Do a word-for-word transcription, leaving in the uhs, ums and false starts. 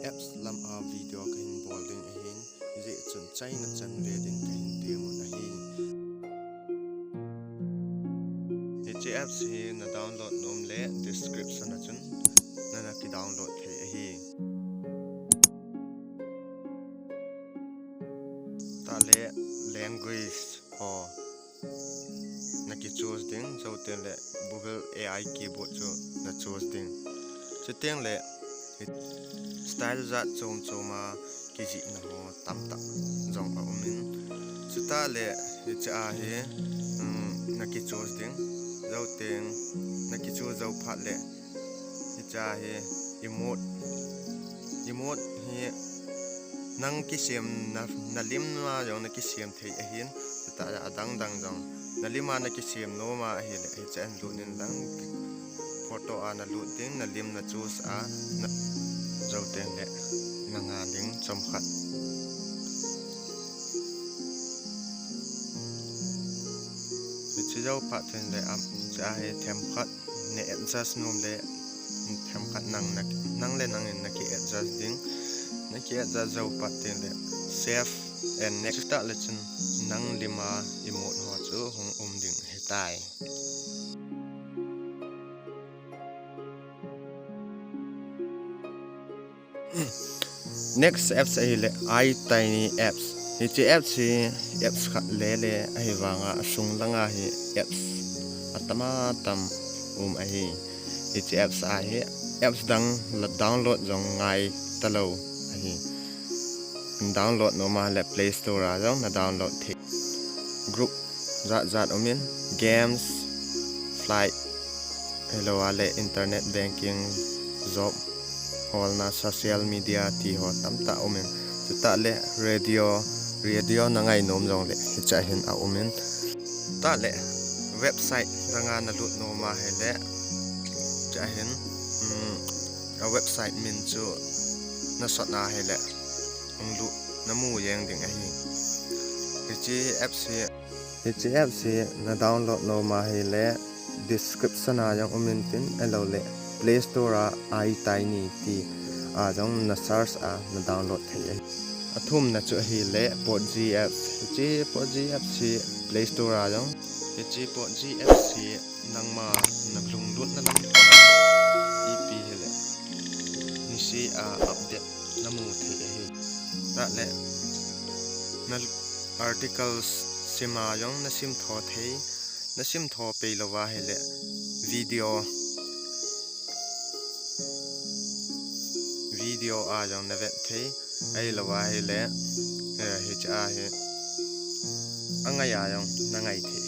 Apps lam a video kahin bol ding ahin, hijeh chun chaina chan ve din kahin tem un ahi. Hiche apps hi na download nom le description a chun nana ki download thei ahi. Tale language ho na ki choose ding, chuteng le Google A I keyboard chu na choose ding. Chuteng le style jat chom chom a kijihna ho tamtah jong aum in. Chuteng le hiche a hi, um, na ki choose ding, chuteng na ki choose jou phat le hiche a hi emote, emote hi nang kisem na, na lim a jong na kisem thei ahin, chuteng le adang dang jong na lim a na kisem nom a ahile hiche a lut in lang photo a na lut ding, na lim na choose a, na chuteng le na nga ding chomkhat. Hiche jou phat in le am, hiche a hi themkhat na adjust nom le themkhat nang, na, nang le nang in na ki adjust ding, na ki adjust jou phat in le save and next, chuteng le chun nang lim a emote ho chu hung um ding ahitai. Next apps ahile iTiny apps. Hiche apps hi apps khat le le ahivanga asung langa hi apps atam atam um ahi. Hiche apps a hi apps dang la download jong ngai talou ahi. Download nom a le Play Store a jong na download thei. Group jat jat um in, games, flight, ahilou le internet banking, job holna, social media ti ho tamtah um in. Chuteng le radio, radio na ngai nom jong le hiche a hin aum in. Tale website dang a na lut nom ahile hiche a hin, um, a website min chu na sot ahile hung lut na mu jeng ding ahi. Hiche apps hi, hiche apps hi na download nom ahile description a jong um in tin, ahilou le Play Store a iTiny ti a jong na search a na download thei ahi. Athumna chu ahile Podgy apps. Hiche Podgy apps hi Play Store a jong, hiche Podgy apps hi nangma na lunglutna lam ipi hile niseh a update na mu thei ahi. Tale na articles sim a jong na sim tho thei, na sim tho pei lou ahile video, video a jong na vet thei, ahilou ahile, eh, hiche a hi angai a jong na ngai thei.